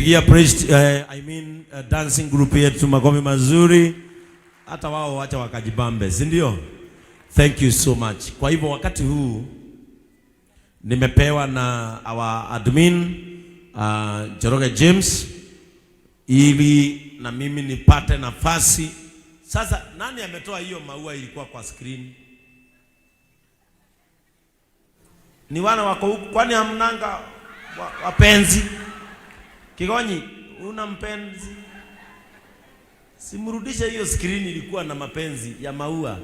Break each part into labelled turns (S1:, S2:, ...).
S1: Pigia praise, I mean, dancing group yetu makofi mazuri. Hata wao wacha wakajibambe, si ndio? Thank you so much. Kwa hivyo wakati huu nimepewa na our admin, Njoroge James, ili na mimi nipate nafasi. Sasa nani ametoa hiyo maua ilikuwa kwa screen? Ni wana wako huku, kwani hamnanga wapenzi? Kigonyi, una mpenzi? Simrudishe hiyo screen ilikuwa na mapenzi ya maua.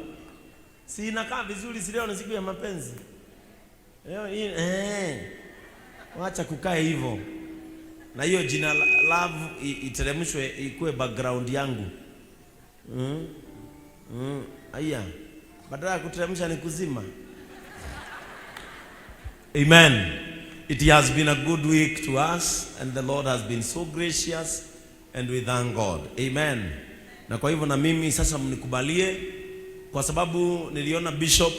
S1: Si inakaa vizuri, si leo ni siku ya mapenzi? Leo hii. Wacha kukae hivyo. Na hiyo jina love iteremshwe ikuwe background yangu. Aya. Badala ya kuteremsha ni kuzima. Amen. It has been a good week to us and the Lord has been so gracious and we thank God. Amen. Na kwa hivyo na mimi sasa mnikubalie, kwa sababu niliona bishop,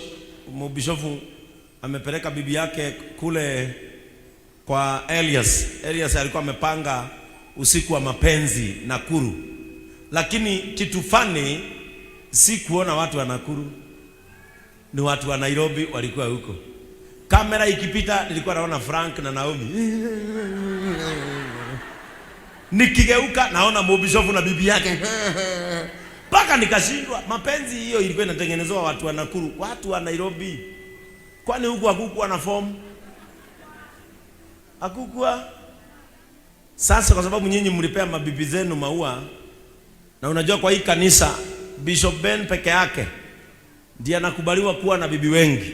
S1: mbishofu amepeleka bibi yake kule kwa Elias. Elias alikuwa amepanga usiku wa mapenzi Nakuru. Lakini kitu funny si kuona watu wa Nakuru, ni watu wa Nairobi walikuwa huko. Kamera ikipita nilikuwa naona Frank na Naomi. Nikigeuka naona mbishofu na bibi yake. Mpaka nikashindwa. Mapenzi hiyo ilikuwa inatengenezwa watu wa Nakuru, watu wa Nairobi. Kwani huku hakukuwa na form? Hakukuwa. Sasa kwa sababu nyinyi mlipea mabibi zenu maua, na unajua kwa hii kanisa Bishop Ben peke yake ndiye anakubaliwa kuwa na bibi wengi.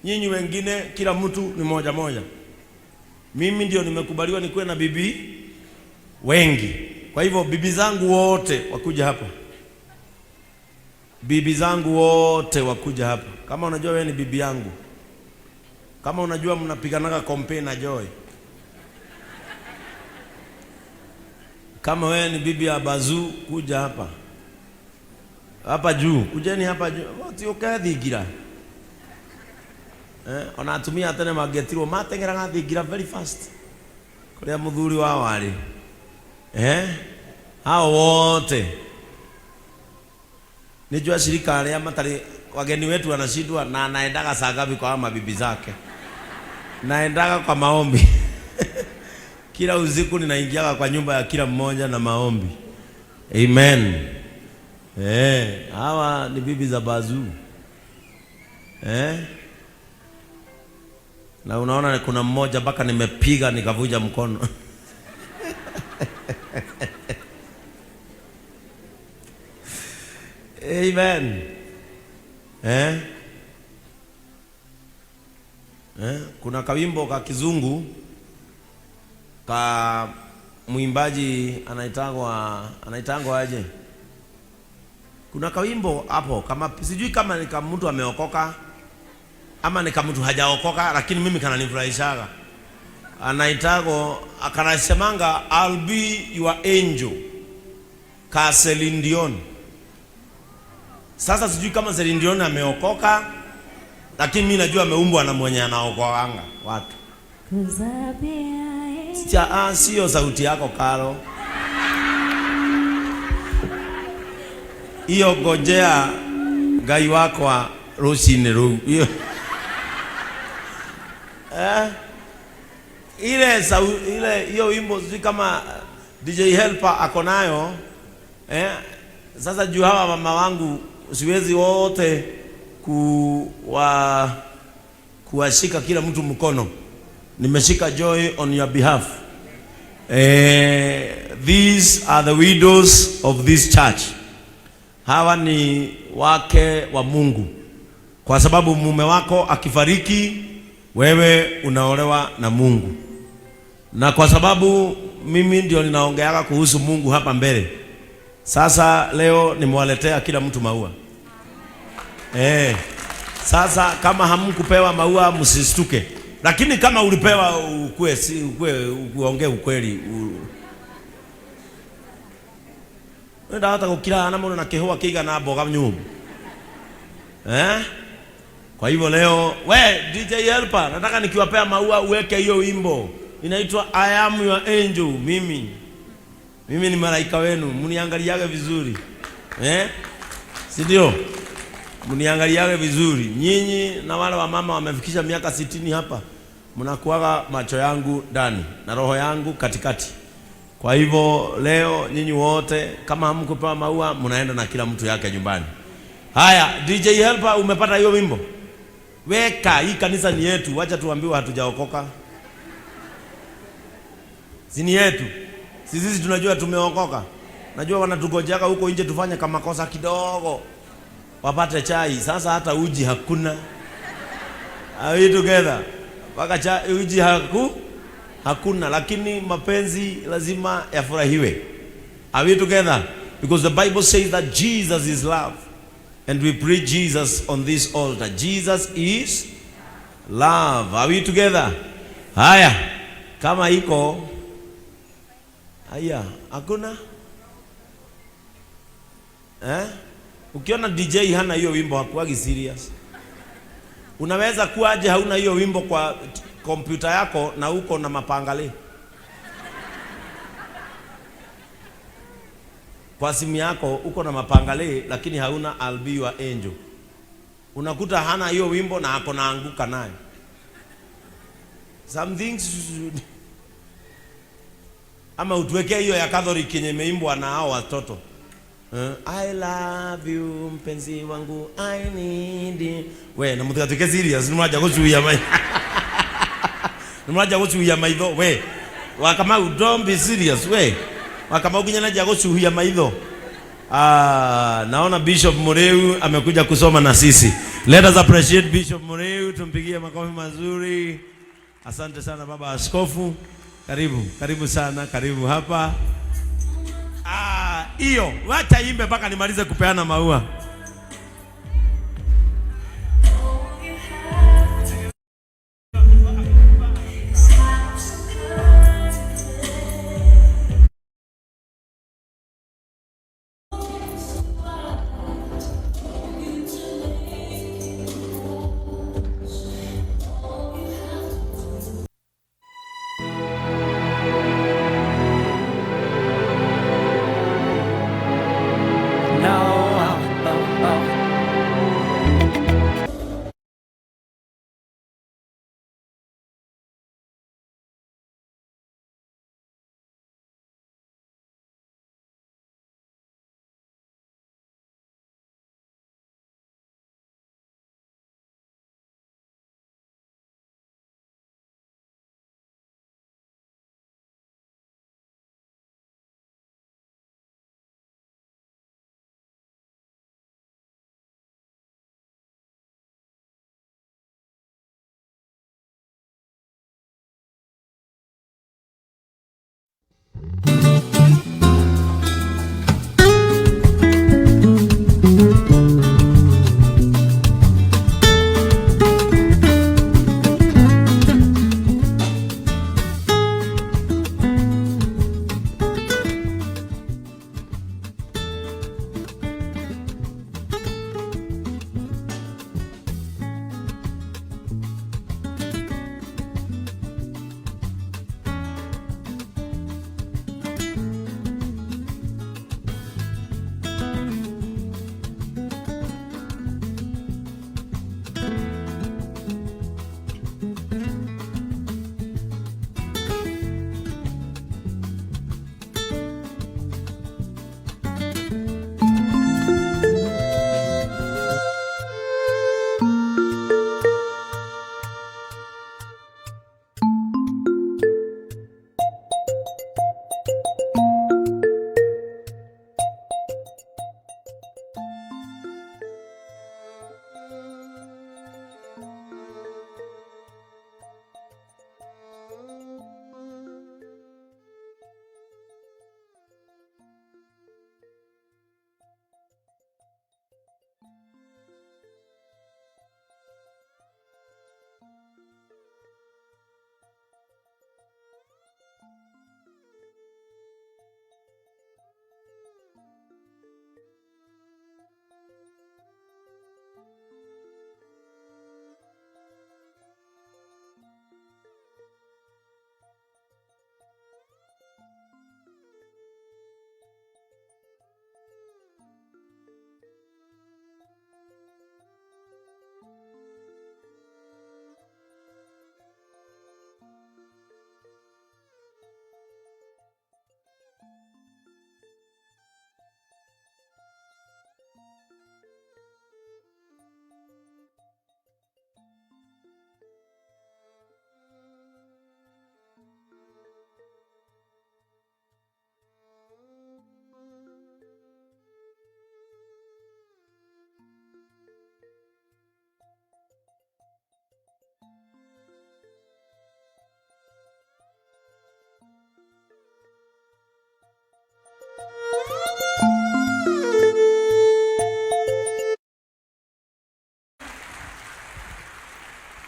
S1: Nyinyi wengine kila mtu ni moja moja. Mimi ndio nimekubaliwa nikuwe na bibi wengi. Kwa hivyo bibi zangu wote wakuja hapa. Bibi zangu wote wakuja hapa. Kama unajua wewe ni bibi yangu. Kama unajua mnapiganaga kompe na Joy. Kama wewe ni bibi ya Bazu, kuja hapa. Hapa juu, kujeni hapa juu. Wote ukathigira. Ona atumia tene mangetirwo mateng'eraga thingira very fast. Kuria muthuri wao ari. Hao wote. Nijua shirika aria matari wageni wetu wanashindwa na anaendaga saa ngapi kwa mabibi zake. Naendaga kwa maombi. Kila usiku ninaingiaga kwa nyumba ya kila mmoja na maombi. Amen. Hawa ni bibi za Bazu. Na unaona kuna mmoja mpaka nimepiga nikavuja mkono. Amen. Kuna kawimbo ka kizungu ka mwimbaji anaitangwa aje? Kuna kawimbo hapo kama sijui kama ni kama mtu ameokoka ama ni kama mtu hajaokoka, lakini mimi kananifurahishaga. Anaitangwa, akanasemanga I'll be your angel, ka Celine Dion. Sasa sijui kama Celine Dion ameokoka, lakini mimi najua ameumbwa na mwenye anaokoanga watu. Sio sauti yako Karo. Iyo ngojea Ngai wakwa rucini ruu. Iyo. Ile ile hiyo wimbo sijui kama DJ Helper ako nayo. Sasa juu hawa mama wangu siwezi wote kuwashika kila mtu mkono. Nimeshika Joy on your behalf. These are the widows of this church. Hawa ni wake wa Mungu. Kwa sababu mume wako akifariki, wewe unaolewa na Mungu. Na kwa sababu mimi ndio ninaongeaga kuhusu Mungu hapa mbele. Sasa leo nimewaletea kila mtu maua. Sasa kama hamkupewa maua msistuke. Lakini kama ulipewa ukue, si ukue, uongee ukweli. Wenda hata gukira na muno na kihua kiigana mboga nyumu. Kwa hivyo leo we DJ Helper, nataka nikiwapea maua uweke hiyo wimbo. Inaitwa I am your angel, mimi. Mimi ni malaika wenu, mniangaliage vizuri. Eh? Si ndio? Mniangaliage vizuri. Nyinyi na wale wa mama wamefikisha miaka 60 hapa, mnakuaga macho yangu ndani na roho yangu katikati. Kwa hivyo leo nyinyi wote kama hamkupewa maua, mnaenda na kila mtu yake nyumbani. Haya, DJ Helper, umepata hiyo wimbo? Weka, hii kanisa ni yetu, wacha tuambiwe hatujaokoka. Si ni yetu. Sisi tunajua tumeokoka. Najua wanatugojaka huko nje tufanye kama kosa kidogo, wapate chai. Sasa hata uji hakuna. Are we together? Mpaka chai uji hakuna, lakini mapenzi lazima yafurahiwe. Are we together? Because the Bible says that Jesus is love. And we preach Jesus on this altar. Jesus is love. Are we together? Haya, kama iko haya, hakuna eh? Ukiona DJ hana hiyo wimbo hakuwagi serious. Unaweza kuwaje hauna hiyo wimbo kwa kompyuta yako na uko na mapangale kwa simu yako, uko na mapangale lakini hauna I'll Be Your Angel. Unakuta hana hiyo wimbo na ako naanguka nayo. Some things, ama utuwekee hiyo ya Catholic yenye imeimbwa na hao watoto. I love you mpenzi wangu, I need you. We, na mtikatuke serious, nimwaja kuchuia mai. Nimwaja kuchuia maitho we. Wakamau, don't be serious we. Wakamau kinya naja kuchuia maitho. Ah, naona Bishop Mureu amekuja kusoma na sisi. Let us appreciate Bishop Mureu, tumpigie makofi mazuri. Asante sana baba askofu. Karibu, karibu sana, karibu hapa. Ah, hiyo, wacha imbe mpaka nimalize kupeana maua.
S2: Now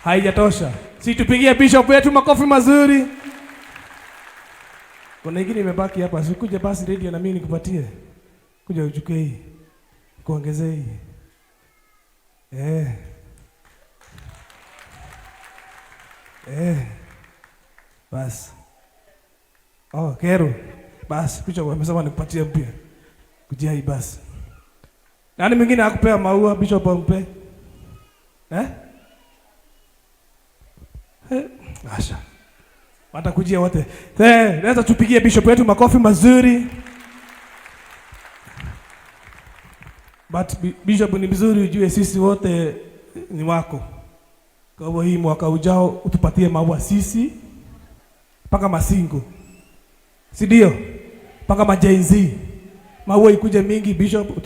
S2: Haijatosha. Si tupigie bishop wetu makofi mazuri. Kuna ingine imebaki hapa. Sikuje basi radio na mimi nikupatie. Kuja uchukue hii. Kuongezee hii. Eh. Eh. Basi. Oh, kero. Basi, bishop amesema nikupatie mpya. Kujia hii basi. Nani mwingine hakupea maua, bishop ampe? Eh? Eh, asha. Watakujia wote. Eh, naweza tupigie bishop wetu makofi mazuri. But bishop, ni mzuri ujue sisi wote ni wako. Kwa hivyo hii mwaka ujao utupatie maua sisi mpaka masingo. Si ndio? Mpaka ma Gen Z. Maua ikuje mingi, bishop.